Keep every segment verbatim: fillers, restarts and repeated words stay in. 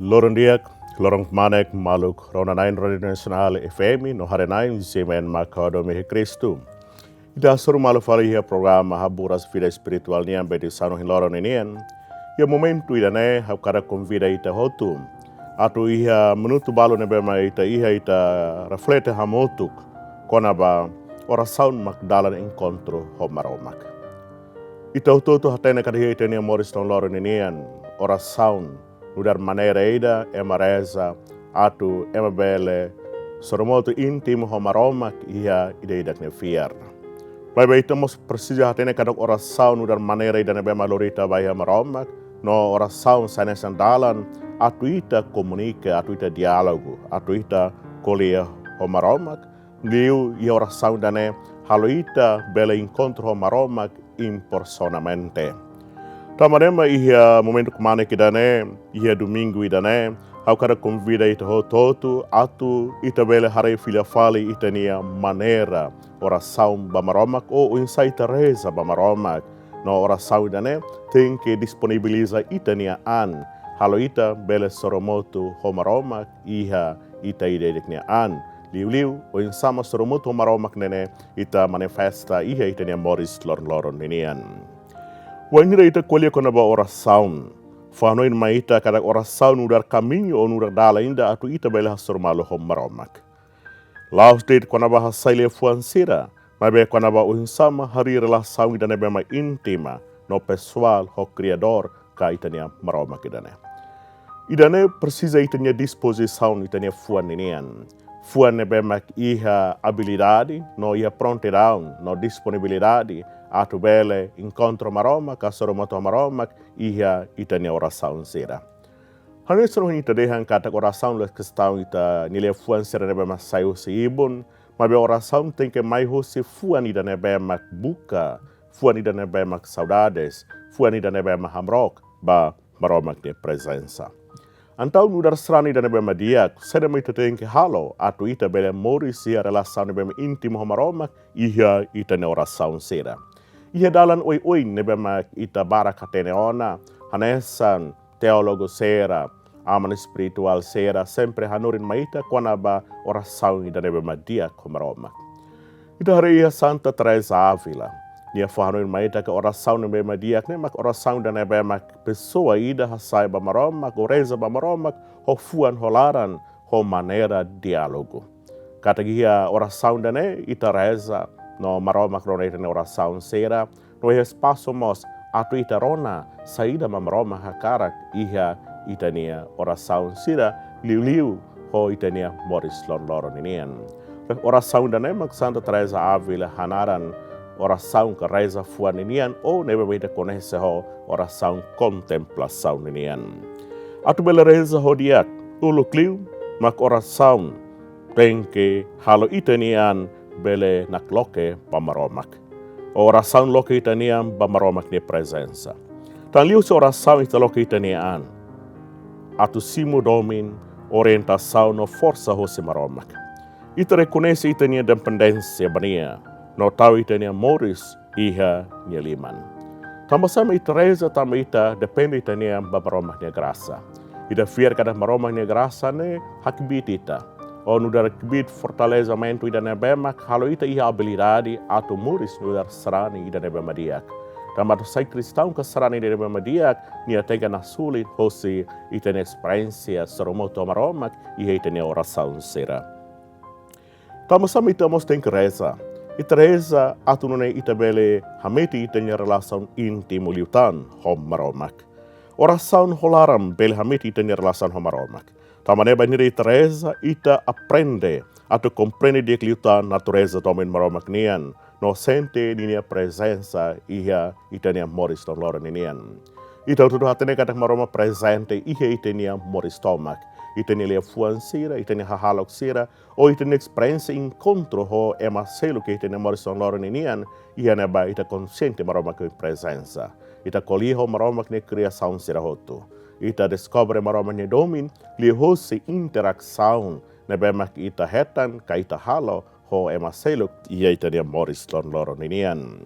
Loron di'ak, loron kmanek, maluk rona-na'in Rádiu Nasionál F M no haree-na'in, Simen Maka Domi Kristu. Ita hasoru malu fali iha programa Haburas Vida Espirituál nian ba edisaun ohin loron ninian. Iha momentu ida-ne'e, ha'u hakarak konvida ita hotu atu iha minutu balu ne'ebé mak ita iha, ita reflete hamutuk kona-ba orasaun mak dalan enkontru ho Maromak. Ita hotu-hotu hatene katak iha ita-nia moris loron-loron ninian, orasaun nu'udar maneira ida ema reza atu ema bele soromotu íntimu ho Maromak iha ida-idak nia fiar. Maibé ita mós presiza hatene katak orasaun nu'udar maneira ida ne'ebé mak lori ita ba iha Maromak, no orasaun sai hanesan dalan atu ita komunika, atu ita diálogu, atu ita ko'alia ho Maromak, liu iha orasaun ida-ne'e halo ita bele enkontru ho Maromak impersonalmente. Tanba ne'e mak iha momentu kmanek ida-ne'e, iha domingu ida-ne'e, ha'u hakarak konvida ita hotu-hotu atu ita bele haree fila fali ita-nia maneira orasaun ba Maromak, ou oinsá ita reza ba Maromak. No orasaun ida-ne'e tenke disponibiliza ita-nia an, halo ita bele soromotu ho Maromak iha ita ida-idak nia an. Liuliu, oinsá mak soromotu ho Maromak ne'e ita manifesta iha ita-nia moris loron-loron ninian. Wainhira ita ko'alia kona-ba orasaun, fó-hanoin mai ita katak orasaun nu'udar kamiñu ou nu'udar dalan ida atu ita bele hasoru malu ho Maromak. La'ós de'it kona-ba hasai liafuan sira, maibé kona-ba oinsá mak harii relasaun ida ne'ebé mak íntima no pesoál ho Kriadór ka ita-nia Maromak ida-ne'e. Ida-ne'e presiza ita-nia dispozisaun, ita-nia fuan ninian. Fuan ne'ebé mak iha abilidade, no iha prontidaun, no disponibilidade atu bele enkontru Maromak, ka soromotu Maromak iha ita-nia orasaun sira. Hanesan ohin ita dehan katak orasaun la'ós kestaun ita-nia liafuan sira ne'ebé mak sai husi ibun, maibé orasaun tenke mai husi fuan ida ne'ebé mak buka, fuan ida ne'ebé mak saudades, fuan ida ne'ebé mak hamrook ba Maromak nia prezensa. Entaun nu'udar sarani ida ne'ebé mak di'ak, saida mak ita tenke halo atu ita bele moris iha relasaun ne'ebé mak íntimu ho Maromak iha ita-nia orasaun sira. Iha dalan oioin ne'ebé mak ita barak hatene ona, hanesan teólogu sira, aman espirituál sira sempre hanorin mai ita kona-ba orasaun ida ne'ebé mak di'ak ho Maromak. Ita haree iha Santa Teresa Ávila, nia fó-hanoin mai ita katak orasaun ne'ebé mak di'ak ne'e mak orasaun ida ne'ebé mak pesoa ida hasai ba Maromak, ou reza ba Maromak ho fuan, ho laran, ho maneira diálogu. Katak iha orasaun ida-ne'e ita reza, no Maromak rona ita-nia orasaun sira, no iha espasu mós atu ita rona saida mak Maromak hakarak iha ita-nia orasaun sira, liuliu ho ita-nia moris loron-loron ninian. Orasaun ida-ne'e mak Santa Teresa Ávila hanaran orasaun ka reza fuan ninian, ou ne'ebé mak ita koñese ho orasaun kontemplasaun ninian. Atu bele reza ho di'ak, uluk liu mak orasaun tenke halo ita-nia an bele nakloke ba Maromak. Orasaun loke ita-nia an ba Maromak nia prezensa. Tan liuhusi orasaun ita loke ita-nia an atu simu domin, orientasaun no forsa husi Maromak. Ita rekoñese ita-nia dependénsia ba nia, no tau ita-nia moris iha nia liman. Tanba sá mak ita reza? Tanba ita depende ita-nia an ba Maromak nia grasa. Ita fiar katak Maromak nia grasa ne'e hakbiit ita, ou nu'udar kbiit fortalesamentu ida ne'ebé mak halo ita iha abilidade atu moris nu'udar sarani ida ne'ebé mak di'ak. Tanba atu sai kristaun ka sarani ida ne'ebé mak di'ak, nia tenke nasolin hosi ita-nia esperiénsia soromotu ho Maromak iha ita-nia orasaun sira. Tanba sá mak ita mós tenke reza? Ita reza atu nune'e ita bele hametin ita-nia relasaun íntimu liután ho Maromak. Orasaun ho laran bele hametin ita-nia relasaun ho Maromak. Tanba ne'e bainhira ita reza, ita aprende atu komprende di'ak liután natureza domin Maromak nian, no sente ninia prezensa iha ita-nia moris loron-loron ninian. Ita hotu-hotu hatene katak Maromak prezente iha ita-nia moris tomak, ita-nia liafuan sira, ita-nia hahalok sira, ou ita-nia esperiénsia enkontru ho ema seluk iha ita-nia moris loron-loron ninian, iha ne'ebá ita konsiente Maromak nia prezensa. Ita ko'alia ho Maromak nia kriasaun sira hotu. Ita deskobre Maromak nia domin liuhusi interasaun ne'ebé mak ita hetan ka ita halo ho ema seluk iha ita-nia moris loron-loron ninian.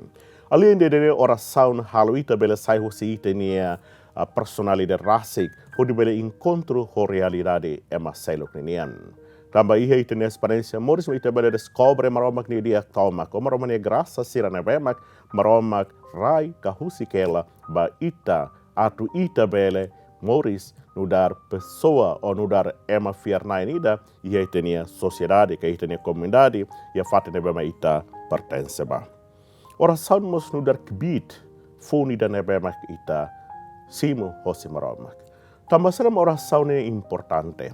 Alende ida-ne'e, orasaun halo ita bele sai husi ita-nia, ah, personalidade rasik, hodi bele enkontru ho realidade ema seluk ninian. Tanba iha ita-nia esperiénsia moris mak ita bele deskobre Maromak nia di'ak tomak, ho Maromak nia grasa sira ne'ebé mak Maromak rai ka husik hela ba ita, atu ita bele moris nu'udar pesoa ou nu'udar ema fiar-na'in ida iha ita-nia sosiedade ka ita-nia komunidade iha fatin ne'ebé mak ita pertense ba. Orasaun mós nu'udar kbiit foun ida ne'ebé mak ita simu hosi Maromak. Tanba saida mak orasaun ne'e importante?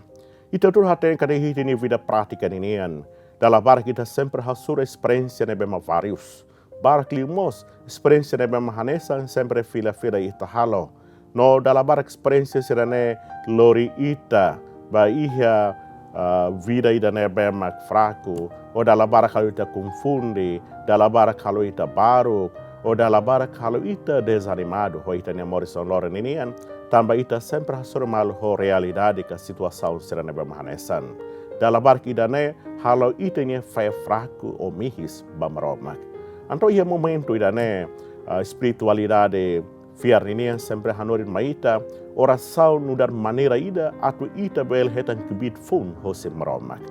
Ita hotu hatene katak iha ita-nia vida prátika ninian, dala barak ita sempre hasoru esperiénsia ne'ebé mak várius. Barak liu mós, esperiénsia ne'ebé mak hanesan sempre fila-fila ita halo. No dala barak esperiénsia sira-ne'e lori ita ba iha, ah, vida ida ne'ebé mak fraku, ou dala barak halo ita konfunde, dala barak halo ita baruk, ou dala barak halo ita dezanimadu ho ita-nia moris loron-loron ninian, tanba ita sempre hasoru malu ho realidade ka situasaun sira ne'ebé mak hanesan. Dala barak ida-ne'e halo ita-nia fé fraku ou mihis ba Maromak. Entaun iha momentu ida-ne'e, ah, espiritualidade fiar ninian sempre hanorin mai ita, orasaun nu'udar maneira ida atu ita bele hetan kbiit foun hosi Maromak.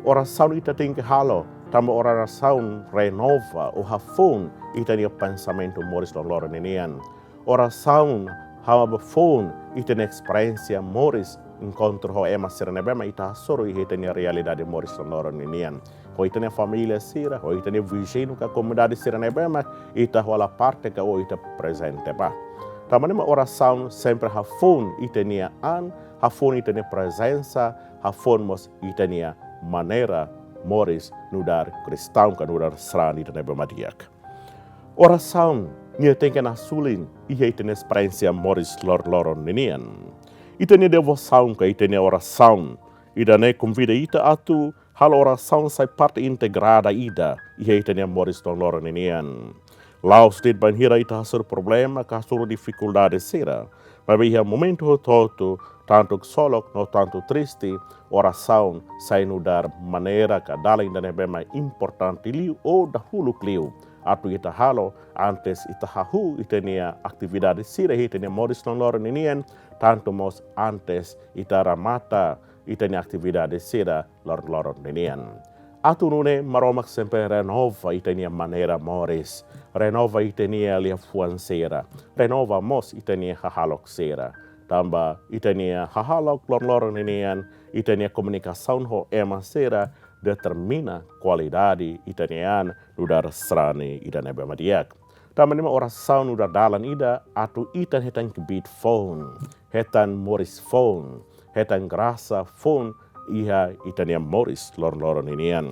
Orasaun ita tenke halo, tanba orasaun renova ou hafoun ita-nia pensamentu moris loron-loron ninian. Orasaun hafoun ita-nia esperiénsia moris enkontru ho ema sira ne'ebé mak ita hasoru iha ita-nia realidade moris loron-loron ninian. Ho ita-nia família sira, ho ita-nia viziñu ka komunidade sira ne'ebé mak ita hola parte ka ou ita prezente ba. Tanba ne'e mak orasaun sempre hafoun ita-nia an, hafoun ita-nia prezensa, hafoun mós ita-nia maneira moris nu'udar kristaun ka nu'udar sarani ida ne'ebé mak di'ak. Orasaun, nia tenke nasulin iha ita-nia esperiénsia moris loron-loron ninian. Ita-nia devosaun ka ita-nia orasaun, ida-ne'e konvida ita atu halo orasaun sai parte integrada ida iha ita-nia moris loron-loron ninian. La'ós de'it bainhira ita hasoru problema ka hasoru difikuldade sira, maibé iha momentu hotu-hotu, tantu ksolok no tantu triste, orasaun sai nu'udar maneira ka dalan ida ne'ebé mak importante liu ou dahuluk liu atu ita halo antes ita hahú ita-nia atividade sira iha ita-nia moris loron-loron ninian, tantu mós antes ita remata ita-nia atividade sira loron-loron ninian. Atu nune'e Maromak sempre renova ita-nia maneira moris, renova ita-nia liafuan sira, renova mós ita-nia hahalok sira. Tanba ita-nia hahalok loron-loron ninian, ita-nia komunikasaun ho ema sira determina kualidade ita-nia an nu'udar sarani ida ne'ebé mak di'ak. Tanba ne'e mak orasaun nu'udar dalan ida atu ita hetan kbiit foun, hetan moris foun, hetan grasa foun iha ita-nia moris loron-loron ninian.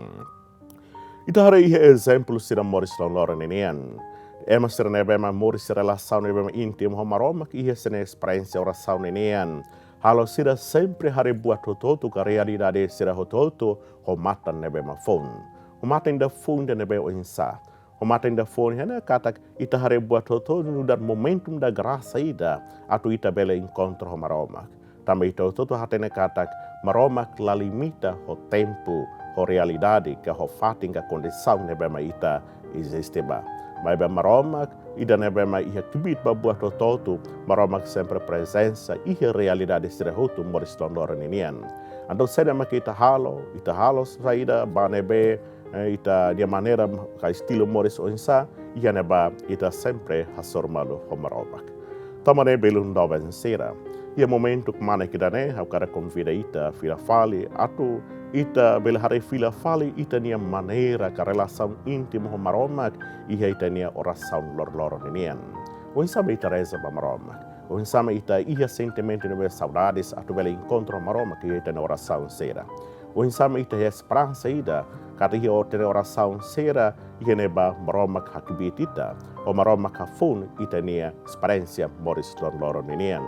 Ita haree iha ezemplu sira moris loron-loron ninian. Ema sira ne'ebé mak moris relasaun ne'ebé mak íntimu ho Maromak iha sira-nia esperiénsia orasaun ninian. Halo sira sempre haree buat hotu-hotu ka realidade sira hotu-hotu ho matan ne'ebé mak foun. Ho matan ida foun ida ne'ebé oinsá? Ho matan ida foun ida-ne'e katak ita haree buat hotu-hotu nu'udar momentum da grasa ida atu ita bele enkontru ho Maromak. Tanba ita hotu-hotu hatene katak Maromak la limita ho tempu, ho realidade, ka ho fatin ka kondisaun ne'ebé mak ita eziste ba. Maibé Maromak ida ne'ebé mak iha kbiit ba buat hotu-hotu, Maromak sempre prezensa iha realidade sira hotu moris loron-loron ninian. Entaun saida mak ita halo, ita halo saida ba ne'ebé, eh, ita-nia maneira ka estilu moris oinsá, iha ne'ebá ita sempre hasoru malu ho Maromak. Tanba ne'e belun doben sira, iha momentu kmanek ida-ne'e, ha'u hakarak konvida ita fila fali atu ita bele haree fila fali ita-nia maneira ka relasaun íntimu ho Maromak iha ita-nia orasaun loron-loron ninian. Oinsá mak ita reza ba Maromak? Oinsá mak ita iha sentimentu ne'ebé saudades atu bele enkontru ho Maromak iha ita-nia orasaun sira? Oinsá mak ita iha esperansa ida katak iha ita-nia orasaun sira, iha ne'ebá Maromak hakbiit ita, ou Maromak hafoun ita-nia esperiénsia moris loron-loron ninian?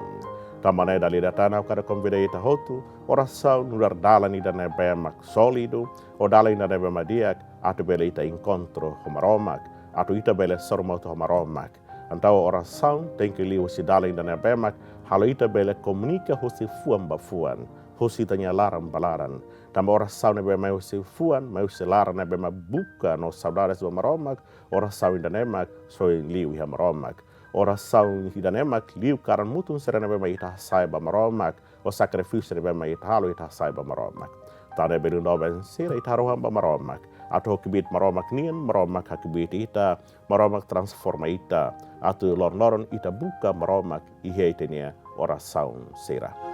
Tanba ne'e dala ida tan ha'u hakarak konvida ita hotu, orasaun nu'udar dalan ida ne'ebé mak sólidu, ou dalan ida ne'ebé mak di'ak atu bele ita enkontru ho Maromak, atu ita bele hasoru malu ho Maromak. Entaun orasaun tenke liuhusi dalan ida ne'ebé mak halo ita bele komunika husi fuan ba fuan, husi ita-nia laran ba laran. Tanba orasaun ne'ebé mai husi fuan, mai husi laran ne'ebé mak buka no saudades ba Maromak, orasaun ida-ne'e mak soin liu iha Maromak. Orasaun ida-ne'e mak liu karan mutun sira ne'ebé mak ita hasa'e ba Maromak, ou sakrifísiu ne'ebé mak ita halo ita hasa'e ba Maromak. Tan ne'e belun doben sira, ita harohan ba Maromak. Atu ho kbiit Maromak nian, Maromak hakbiit ita, Maromak transforma ita. Atu loron-loron ita buka Maromak iha ita-nia orasaun sira.